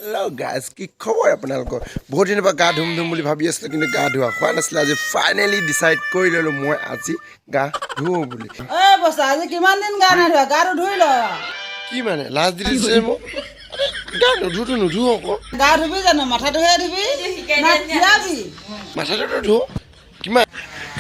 Hello' guys, কি খবৰ আপোনালোকৰ? বহুত দিনৰ পৰা গা ধুম ধুম বুলি ভাবি আছিলোঁ, কিন্তু গা ধোৱা হোৱা নাছিলে। আজি ফাইনেলি ডিচাইড কৰি ল'লোঁ, মই আজি গা ধুওঁ বুলি। এই বস্তা, আজি কিমান দিন গা নাই ধোৱা? গাটো ধুই ল। কি মানে লাজ দি দিছে মোক? আৰে, গা নুধুতো নুধো আকৌ। গা ধুবি জানো? মাথাটোহে ধুবি না তিয়াবি? মাথাটোতো ধো কিমান।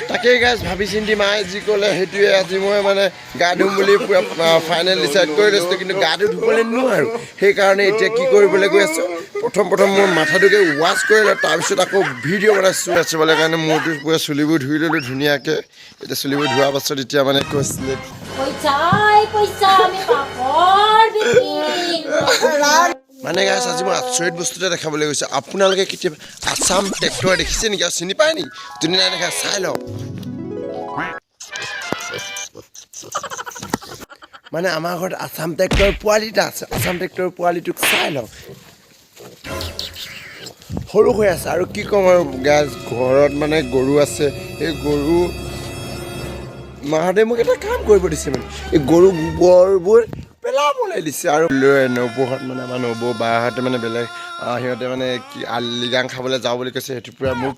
তাকেই গাইজ, ভাবি চিন্তি মায়ে যি ক'লে সেইটোৱে। আজি মই মানে গা ধুম বুলি পূৰা ফাইনেল ডিচাইড কৰি লৈছিলোঁ, কিন্তু গাটো ধুবলৈ নোৱাৰোঁ। সেইকাৰণে এতিয়া কি কৰিবলৈ গৈ আছোঁ, প্ৰথম প্ৰথম মোৰ মাথাটোকে ৱাছ কৰি লওঁ, তাৰপিছত আকৌ ভিডিঅ' বনাইছোঁ। আছিবলৈ কাৰণে মূৰটো পূৰা চুলিবোৰ ধুই ল'লোঁ ধুনীয়াকৈ। এতিয়া চুলিবোৰ ধোৱাৰ পাছত এতিয়া মানে কৈছিলে পইচাই পইচা, আমি পাপৰ বিকিম। মানে গাইজ, আজি মই আচৰিত বস্তু এটা দেখাবলৈ গৈছোঁ। আপোনালোকে কেতিয়াবা আছাম ট্ৰেক্টৰ দেখিছে নেকি আৰু চিনি পায় নেকি? যোনে নাই দেখা, চাই লওক। মানে আমাৰ ঘৰত আছাম ট্ৰেক্টৰ পোৱালি এটা আছে। আছাম ট্ৰেক্টৰ পোৱালিটোক চাই লওক, সৰু হৈ আছে। আৰু কি ক'ম আৰু গাইজ, ঘৰত মানে গৰু আছে। এই গৰু মাহঁতে মোক এটা কাম কৰিব দিছে, মানে এই গৰু গোবৰবোৰ পেলাবলৈ দিছে। আৰু লৈ নবৌহঁত, মানে আমাৰ নবৌ বাহঁতে মানে বেলেগ সিহঁতে মানে কি লিগাং খাবলৈ যাওঁ বুলি কৈছে, সেইটো পূৰা মোক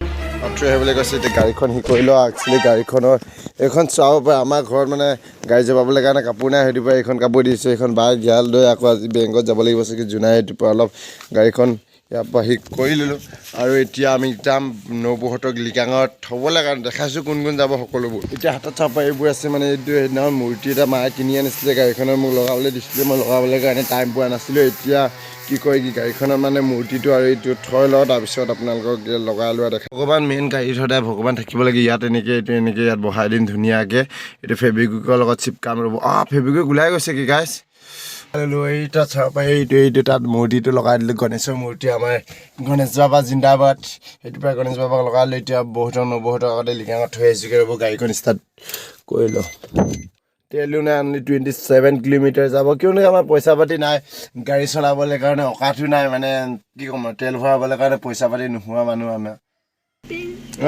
থৈ আহিবলৈ কৈছে। এতিয়া গাড়ীখন সি কৰি লওঁ। একচুৱেলি গাড়ীখনৰ এইখন চাব পাৰে, আমাৰ ঘৰত মানে গাড়ী জপাবলৈ কাৰণে কাপোৰ নাই, সেইটো পৰা এইখন কাপোৰ দিছে। এইখন বাই গিয়াল লৈ আকৌ আজি বেংকত যাব লাগিব চাগে জোনাই। সেইটো পৰা অলপ গাড়ীখন ইয়াৰ পৰা সি কৰি ল'লোঁ। আৰু এতিয়া আমি যাম নবৌহঁতক লিগাঙত থ'বলৈ কাৰণে। দেখাইছোঁ কোন কোন যাব সকলোবোৰ। এতিয়া হাতত চাব পাৰে এইবোৰ আছে। মানে এইটো সেইদিনাখন মূৰ্তি এটা মায়ে কিনি আনিছিলে, গাড়ীখনত মোক লগাবলৈ দিছিলে। মই লগাবলৈ কাৰণে টাইম পোৱা নাছিলোঁ। এতিয়া কি কয় কি গাড়ীখনত মানে মূৰ্তিটো আৰু এইটো থৈ লওঁ, তাৰপিছত আপোনালোকক লগাই লোৱা দেখা। ভগৱান মেইন, গাড়ীত সদায় ভগৱান থাকিব লাগে। ইয়াত এনেকৈ এইটো এনেকৈ ইয়াত বহাই দিম ধুনীয়াকৈ। এইটো ফেব্ৰিকুইকৰ লগত চিপকাম। ৰ'ব, অঁ, ফেব্ৰিকুইক ওলাই গৈছে কি গাইছ? ল'লোঁ। এই তাত চাব পাৰি, এইটো তাত মূৰ্তিটো লগাই দিলোঁ, গণেশৰ মূৰ্তি। আমাৰ গণেশ বাবা জিন্দাবাদ। সেইটো পৰা গণেশ বাবাক লগাই দিলোঁ। এতিয়া বহুতৰ নবৌহঁতৰ আগতে লিগাঙত থৈ আহিছোঁগৈ। ৰ'ব, গাড়ীখন ষ্টাৰ্ট কৰি লওঁ। তেলো নাই, অনলি 27 কিলোমিটাৰ যাব। কিয়নো আমাৰ পইচা পাতি নাই, গাড়ী চলাবলৈ কাৰণে অকাটো নাই। মানে কি ক'ম আৰু, তেল ভৰাবলৈ কাৰণে পইচা পাতি নোহোৱা মানুহ আমাৰ।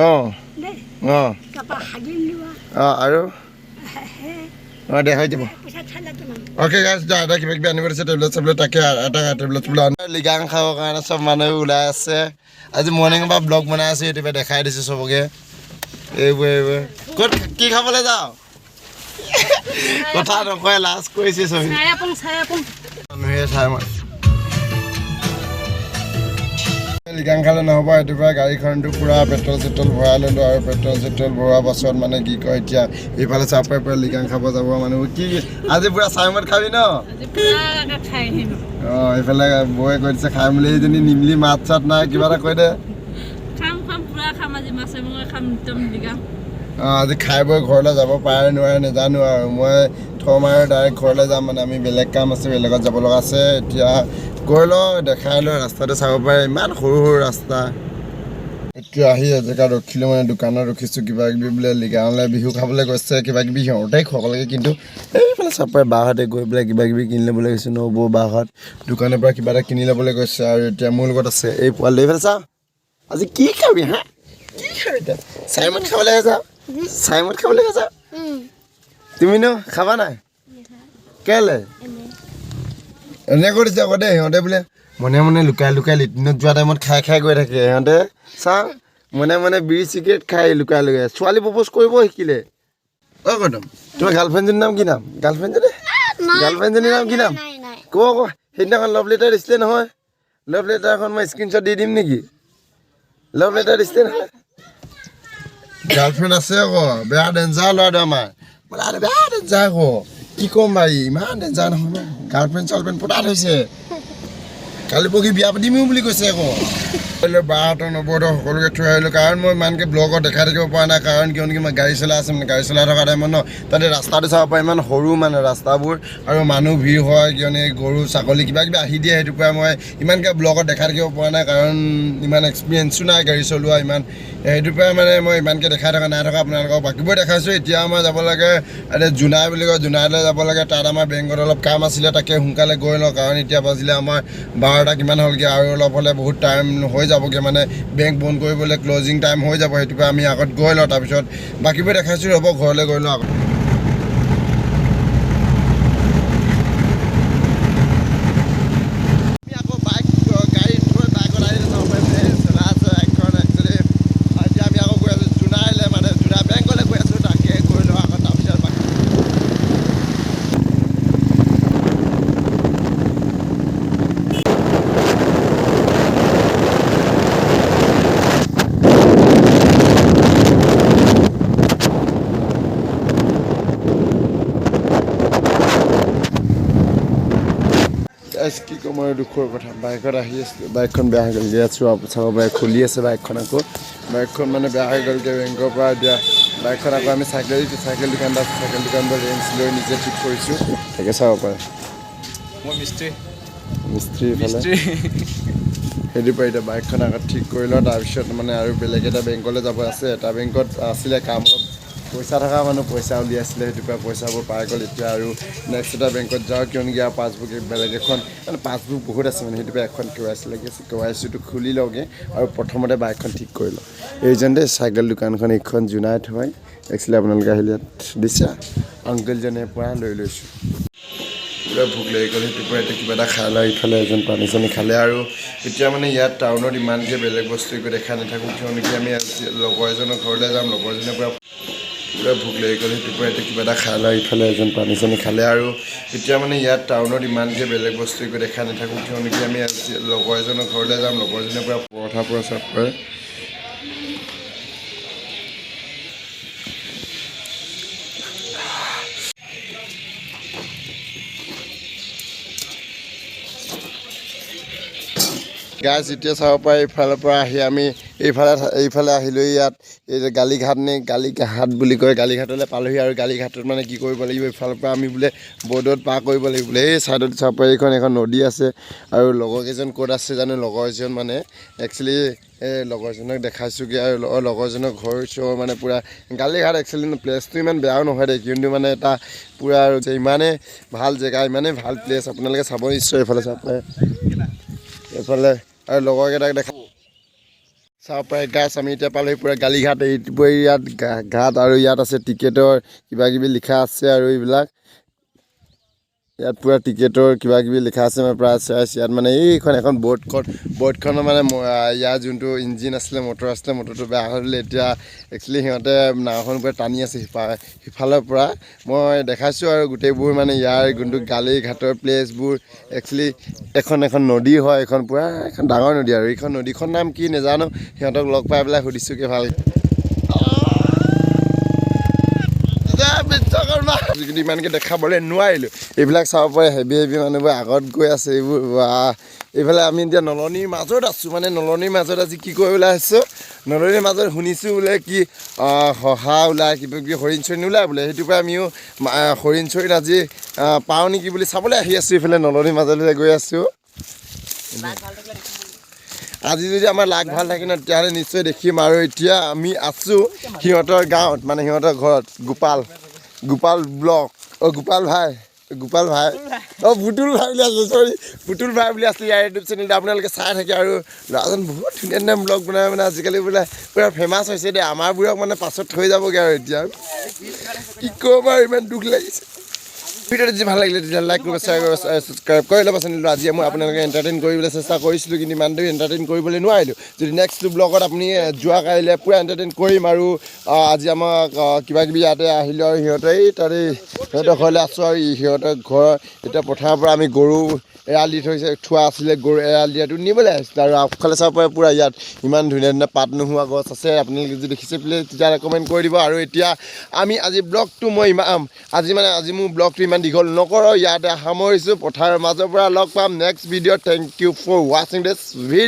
অঁ অঁ অঁ আৰু অঁ, দে, হৈ যাব। অ'কে গাইজ, এটা কিবা কিবি আনিব দিছে, টেবলেট চেবলেট, তাকে এটা টেবলেট চেবলেট আনি লিগাং খাবৰ কাৰণে চব মানুহ ওলাই আছে। আজি মৰ্ণিঙৰ পৰা ব্লগ বনাই আছোঁ, এইটো দেখাই দিছোঁ চবকে। এইবোৰ ক'ত কি খাবলৈ যাওঁ, কথা নকয়, লাজ কৰিছে চবেই। মানুহে চাই। মই লিগাং খালে নহ'ব, সেইটো পৰা গাড়ীখনটো পূৰা পেট্ৰল চেট্ৰল ভৰাই ল'লোঁ। আৰু পেট্ৰল চেট্ৰল ভৰোৱাৰ পাছত মানে কি কয়, এতিয়া এইফালে চাব পাৰি, পূৰা লিগাং খাব যাব মানুহবোৰ। কি আজি পূৰা চাইমত খাবি ন? অঁ, এইফালে বৌয়ে কৈ দিছে খাই বুলি। এইজনী নিমলি মাত চাত নাই, কিবা এটা কৈ দে। খাম খাম, পুৰা খাম আজি, মাছে মঙহে খাম একদম লিগাং। অঁ, আজি খাই বৈ ঘৰলৈ যাব পাৰে নোৱাৰে নাজানো। আৰু মই থ'ম আৰু ডাইৰেক্ট ঘৰলৈ যাম। মানে আমি বেলেগ কাম আছে, বেলেগত যাব লগা আছে। এতিয়া গৈ লওঁ, দেখাই লওঁ। ৰাস্তাটো চাব পাৰে, ইমান সৰু সৰু ৰাস্তা। এতিয়া আহি এজেগাত ৰখিলোঁ, মানে দোকানত ৰখিছোঁ। কিবা কিবি বোলে লিগাঙলৈ বিহু খাবলৈ গৈছে, কিবা কিবি সিহঁতে খুৱাব লাগে। কিন্তু এইফালে চাব পাৰে, বাহঁতে গৈ পেলাই কিবা কিবি কিনি ল'বলৈ গৈছে। নবৌ বাহঁত দোকানৰ পৰা কিবা এটা কিনি ল'বলৈ গৈছে। আৰু এতিয়া মোৰ লগত আছে এই পোৱালি। এইফালে চাওঁ, আজি কি খাবি হা? কি খাবি এতিয়া? চাইমত খাবলৈ যাওঁ, চাইমত খাবলৈ যাওঁ। তুমিনো খাবা নাই কেলে? এনে কৰিছে আকৌ দেই। সিহঁতে বোলে মনে মনে লুকাই লুকাই লেট্ৰিনত যোৱা টাইমত খাই খাই গৈ থাকে সিহঁতে। চাওঁ, মনে মনে বিড়ি চিগাৰেট খাই লুকাই লুকাই। ছোৱালী প্ৰপ'জ কৰিব শিকিলে। অ' গৌতম, তোমাৰ গাৰ্লফ্ৰেণ্ডজনীৰ নাম কি? নাম গাৰ্লফ্ৰেণ্ডজনী, গাৰ্লফ্ৰেণ্ডজনীৰ নাম কি? নাম ক আকৌ। সেইদিনাখন লাভ লেটাৰ দিছিলে নহয়, লাভ লেটাৰখন মই স্ক্ৰীনশ্বট দি দিম নেকি? লাভ লেটাৰ দিছিলে নহয়। গাৰ্লফ্ৰেণ্ড আছে আকৌ, বেয়া ডেঞ্জাৰ ল'ৰাটো আমাৰ। বোলে বেয়া ডেঞ্জাৰ আকৌ, কি ক'ম ভাই, ইমান ডেঞ্জাৰ নহয় ন। গাৰ্লফ্ৰেণ্ড চাৰ্লফ্ৰেণ্ড পতা থৈছে, কালি পৰহি বিয়া পাতিমিও বুলি কৈছে আকৌ। বাহঁতৰ নবৌহঁতৰ সকলোকে থৈ আহিলোঁ। কাৰণ মই ইমানকৈ ব্লগত দেখাই থাকিব পৰা নাই, কাৰণ কিয় নেকি মই গাড়ী চলাই আছোঁ। মানে গাড়ী চলাই থকা টাইমত ন, তাতে ৰাস্তাটো চাব পাৰে, ইমান সৰু মানে ৰাস্তাবোৰ আৰু মানুহ ভিৰ হয়, কিয়নো গৰু ছাগলী কিবা কিবি আহি দিয়ে। সেইটো পৰা মই ইমানকৈ ব্লগত দেখাই থাকিব পৰা নাই, কাৰণ ইমান এক্সপিৰিয়েঞ্চো নাই গাড়ী চলোৱা ইমান। সেইটোৰ পৰাই মানে মই ইমানকৈ দেখাই থকা নাই থকা, আপোনালোকক বাকীবোৰ দেখাইছোঁ। এতিয়া আমাৰ যাব লাগে এতিয়া জোনাই বুলি কয়, জোনাইলৈ যাব লাগে। তাত আমাৰ বেংকত অলপ কাম আছিলে, তাকে সোনকালে গৈ লওঁ। কাৰণ এতিয়া বাজিলে আমাৰ 12টা কিমান হ'লগৈ, আৰু অলপ হ'লে বহুত টাইম হৈ যাবগৈ, মানে বেংক বন্ধ কৰিবলৈ ক্লজিং টাইম হৈ যাব। সেইটো পৰা আমি আগত গৈ লওঁ, তাৰপিছত বাকীবোৰ দেখাইছোঁ। ৰ'ব, ঘৰলৈ গৈ লওঁ আগত। আমি আকৌ বাইক গাড়ী গাইছ, কি ক'ম আৰু দুখৰ কথা, বাইকত আহি আছিলোঁ, বাইকখন বেয়া হৈ গ'ল। ইয়াত চোৱা, চাব পাৰে, খুলি আছে বাইকখন। আকৌ বাইকখন মানে বেয়া হৈ গ'ল বেংকৰ পৰা। এতিয়া বাইকখন আকৌ আমি চাইকেল চাইকেল দোকান এটা আছে, চাইকেল দোকানৰ পৰা ৰেঞ্চ লৈ নিজে ঠিক কৰিছোঁ। তাকে চাব পাৰে। মই মিস্ত্ৰী। মিস্ত্ৰী ইফালে। মিস্ত্ৰী। সেইটো পৰা এতিয়া বাইকখন আগত ঠিক কৰি লওঁ, তাৰপিছত মানে আৰু বেলেগ এটা বেংকলৈ যাব আছে। এটা বেংকত আছিলে কাম অলপ, পইচা থকা মানুহ পইচা উলিয়াইছিলে, সেইটো পৰা পইচাবোৰ পাই গ'ল। এতিয়া আৰু নেক্সট এটা বেংকত যাওঁ, কিয়নো নেকি আৰু পাছবুক বেলেগ এখন, মানে পাছবুক বহুত আছে, মানে সেইটো পৰা এখন কেৱাইচি লাগি আছে। কেৱাইচিটো খুলি লওঁগৈ আৰু প্ৰথমতে বাইকখন ঠিক কৰি লওঁ। এইজন দেই চাইকেল দোকানখন, এইখন জোনাইত হয় একচুৱেলি। আপোনালোকে আহিলে ইয়াত দিছে আংকেলজনে পৰা লৈ লৈছোঁ। পূৰা ভোক লাগি গ'ল, সেইটো পৰা এতিয়া কিবা এটা খাই লওঁ। ইফালে এজন পানী চানী খালে। আৰু এতিয়া মানে ইয়াত টাউনত ইমানকৈ বেলেগ বস্তু একো দেখা নাথাকোঁ, কিয় নেকি আমি আজি লগৰ এজনৰ ঘৰলৈ যাম। লগৰজনৰ পৰা পূৰা ভোক লাগি গ'ল, সেইটো পৰা এতিয়া কিবা এটা খাই লওঁ। ইফালে এজন পানী চানী খালে। আৰু এতিয়া মানে ইয়াত টাউনত ইমানকৈ বেলেগ বস্তু একো দেখা নাথাকোঁ, কিয় নেকি আমি আজি লগৰ এজনৰ ঘৰলৈ যাম। লগৰজনৰ পৰা পৰঠা পূৰা চাফ কৰে। গাইছ, এতিয়া চাব পাৰে, ইফালৰ পৰা আহি আমি এইফালে এইফালে আহিলোঁ। ইয়াত এই যে গালিঘাট নে গালিঘাট বুলি কয়, গালিঘাটলৈ পালোহি। আৰু গালিঘাটত মানে কি কৰিব লাগিব, ইফালৰ পৰা আমি বোলে বৰ্ডত পাৰ কৰিব লাগিব বোলে। এই ছাইডত চাব পাৰে, এইখন এখন নদী আছে। আৰু লগৰ কেইজন ক'ত আছে জানো? লগৰজন মানে একচুৱেলি এই লগৰজনক দেখাইছোঁগৈ। আৰু লগৰজনৰ ঘৰ চৰ মানে পূৰা গালিঘাট। একচুৱেলি প্লেচটো ইমান বেয়াও নহয় দেই, কিন্তু মানে এটা পূৰা আৰু যে ইমানেই ভাল জেগা, ইমানেই ভাল প্লেচ, আপোনালোকে চাব নিশ্চয়। এইফালে চাব পাৰে, এইফালে আৰু লগৰকেইটাক দেখা চাব পাৰে। গাইছ, আমি এতিয়া পালোহি পূৰা গালিঘাট। এইটো ইয়াত ঘাট আৰু ইয়াত আছে টিকেটৰ কিবা কিবি লিখা আছে। আৰু এইবিলাক ইয়াত পূৰা টিকেটৰ কিবা কিবি লিখা আছে, মানে প্ৰাইচ চাইচ ইয়াত। মানে এইখন এখন ব'টখন, ব'টখনৰ মানে ইয়াৰ যোনটো ইঞ্জিন আছিলে, মটৰ আছিলে, মটৰটো বেয়া হৈ দিলে। এতিয়া একচুৱেলি সিহঁতে নাওখন পূৰা টানি আছে সিফালৰ পৰা। মই দেখাইছোঁ আৰু গোটেইবোৰ মানে ইয়াৰ যোনটো গালিঘাটৰ প্লেচবোৰ। একচুৱেলি এখন এখন নদী হয়, এইখন পূৰা এখন ডাঙৰ নদী। আৰু এইখন নদীখন নাম কি নাজানো, সিহঁতক লগ পাই পেলাই সুধিছোঁগৈ ভাল। বিশ্বকৰ্মা কিন্তু ইমানকৈ দেখাবলৈ নোৱাৰিলোঁ। এইবিলাক চাব পাৰে, হেভি হেভি মানুহবোৰ আগত গৈ আছে এইবোৰ। বাহ! এইফালে আমি এতিয়া নলনীৰ মাজত আছোঁ। মানে নলনীৰ মাজত আজি কি কৰিবলৈ আহিছোঁ? নলনীৰ মাজত শুনিছোঁ বোলে কি শহা ওলায়, কিবা কিবি হৰিণ চৰিণ ওলায় বোলে। সেইটো পৰা আমিও হৰিণ চৰিণ আজি পাওঁ নেকি বুলি চাবলৈ আহি আছোঁ। এইফালে নলনীৰ মাজলৈ গৈ আছোঁ। আজি যদি আমাৰ লাক ভাল থাকে ন, তেতিয়াহ'লে নিশ্চয় দেখিম। আৰু এতিয়া আমি আছোঁ সিহঁতৰ গাঁৱত, মানে সিহঁতৰ ঘৰত। গোপাল, গোপাল ব্লক, অ' গোপাল ভাই, গোপাল ভাই, অ' পুতুল ভাই বুলি আছিলে, চৰি, পুতুল ভাই বুলি আছিলে। ইয়াৰ ইউটিউব চেনেলটো আপোনালোকে চাই থাকে। আৰু ল'ৰাজন বহুত ধুনীয়া ধুনীয়া ব্লগ বনাই, মানে আজিকালি বোলে পূৰা ফেমাছ হৈছে দেই। আমাৰবোৰক মানে পাছত থৈ যাবগৈ। আৰু এতিয়া কি ক'ম আৰু, ইমান দুখ লাগিছে। ভিডিঅ'টো যদি ভাল লাগিলে, তেতিয়া লাইক কৰিব, শ্বেয়াৰ কৰিব, ছাবস্ক্ৰাইব কৰি ল'ব চেনেলটো। আজি মই আপোনালোকে এণ্টাৰটেইন কৰিবলৈ চেষ্টা কৰিছিলোঁ, কিন্তু ইমান দেৰি এণ্টাৰটেইন কৰিবলৈ নোৱাৰিলোঁ। যদি নেক্সট ব্লগত আপুনি যোৱা কাইলৈ পূৰা এণ্টাৰটেইন কৰিম। আৰু আজি আমাক কিবা কিবি ইয়াতে আহিলোঁ আৰু সিহঁতে এই তাতে সিহঁতৰ ঘৰলৈ আছোঁ। আৰু সিহঁতৰ ঘৰৰ এতিয়া পথাৰৰ পৰা আমি গৰু এৰাল দি থৈছে, থোৱা আছিলে, গৰু এৰাল দিয়াটো নিবলৈ আহিছিলে। আৰু আগফালে চাব পাৰে, পূৰা ইয়াত ইমান ধুনীয়া ধুনীয়া পাত নোহোৱা গছ আছে। আপোনালোকে যদি দেখিছে প্লিজ তেতিয়াহ'লে কমেণ্ট কৰি দিব। আৰু এতিয়া আমি আজি ব্লগটো মই ইমান আজি মানে আজি মোৰ ব্লগটো ইমান দীঘল নকৰোঁ, ইয়াতে সামৰিছোঁ। পথাৰৰ মাজৰ পৰা লগ পাম নেক্সট ভিডিঅ'ত। Thank you for watching this video.